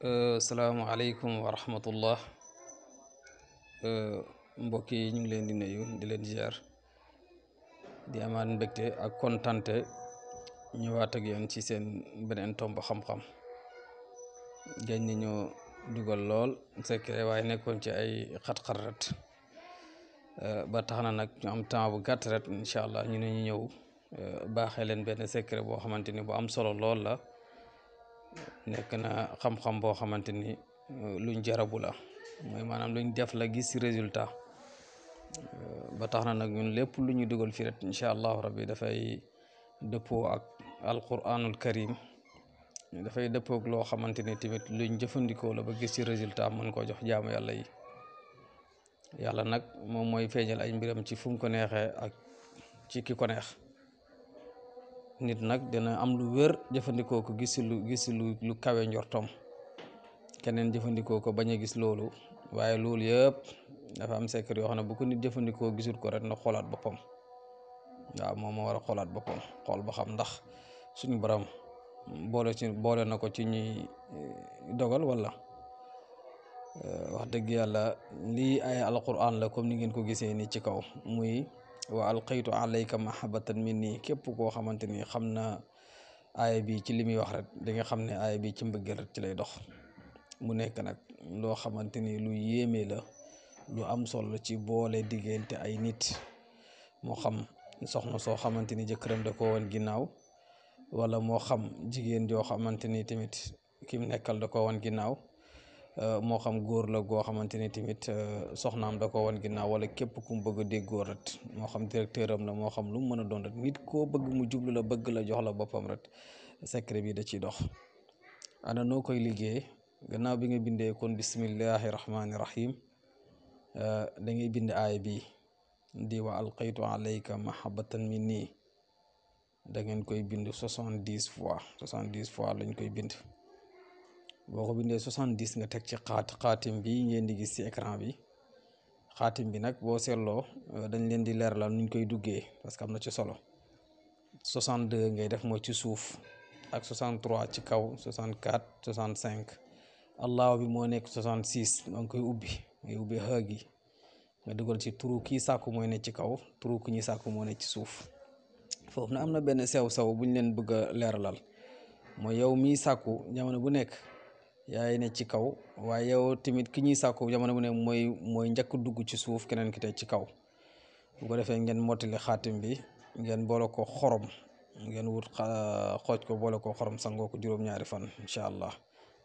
Salaamaaleykum wa rahmatullah. Mbokk yi ñu ngi leen di nuyu di leen ziar di amaat mbégte ak kontante ñëwaat ak yéen ci seen beneen tomb xam-xam gañ ni ñoo dugal lool secret waaye nekkoon ci ay xat-xat ret ba tax na nag ñu am temps bu gàtt ret incha allah ñu ne ñu ñëw baaxee leen benn secret boo xamante ni bu am solo lool la. nekk na xam-xam boo xamante ni luñ jarabu la mooy maanaam luñ def la gis ci résultat ba tax na nag ñun lépp lu ñu dugal fii rek incha allahu rabbi dafay dëppoo ak alquranul karim dafay dëppoo ak loo xamante ni tamit luñ jëfandikoo la ba gis ci résultat mën koo jox jaamu yàlla yi. yàlla nag moom mooy feeñal ay mbiram ci fu mu ko neexee ak ci ki ko neex. nit nag dina am lu wér jëfandikoo ko gis lu kawe njortom keneen jëfandikoo ko bañ a gis loolu waaye loolu yëpp dafa am secret yoo xam ne bu ko nit jëfandikoo gisul ko rek na xoolaat boppam. waaw moom moo war a xoolaat boppam xool ba xam ndax suñu borom boole na ko ci ñuy dogal wala wax dëgg yàlla lii ay alquran la comme ni ngeen ko gisee ni ci kaw muy wa alqaytu alayka mahabatan minni képp koo xamante ni xam na aaya bi ci li muy wax rek di nga xam ne aaya bi ci mbëggeel rek ci lay dox. mu nekk nag loo xamante ni lu yéeme la lu am solo ci boole diggante ay nit moo xam soxna soo xamante ni jëkkëram da ko woon ginnaaw wala moo xam jigéen joo xamante ni tamit ki mu nekkal da ko woon ginnaaw moo xam góor la goo xamante ni tamit soxnaam da ko wan ginnaaw wala képp ku mu bëgg a déggoo rek moo xam directeur am la moo xam lu mu mën a doon rek nit koo bëgg mu jublu la bëgg la jox la boppam rek secret bi da ciy dox. ana noo koy liggéey gannaaw bi nga bindee kon bismillahi rahmaani rahim da ngay bind aaya bi di wa alqaytu alayka mahabatan minni da ngeen koy bind 70 fois lañ koy bind. boo ko bindee 70 nga teg ci xaatim bi ngeen di gis ci écran bi xaatim bi nag boo seetloo dañ leen di leeralal nuñ koy duggee parce que am na ci solo 62 ngay def mooy ci suuf ak 63 ci kaw 64 65 allahu bi moo nekk 66 nga koy ubbi ngay ubbi xëy gi nga dugal ci turu kii sàkku mooy nekk ci kaw turu ki ñi sàkku moo nekk ci suuf. foofu na am na benn sew buñ leen bëgg a leeralal mooy yow mii sàkku jamono bu nekk yaay ne ci kaw waaye yow tamit ki ñuy sàkku jamono bu ne mooy njëkk dugg ci suuf keneen ki tey ci kaw. bu ko defee ngeen mottali xaatim bi ngeen boole ko xorom ngeen wut xooj ko boole ko xorom sangoo ko juróom-ñaari fan incha allah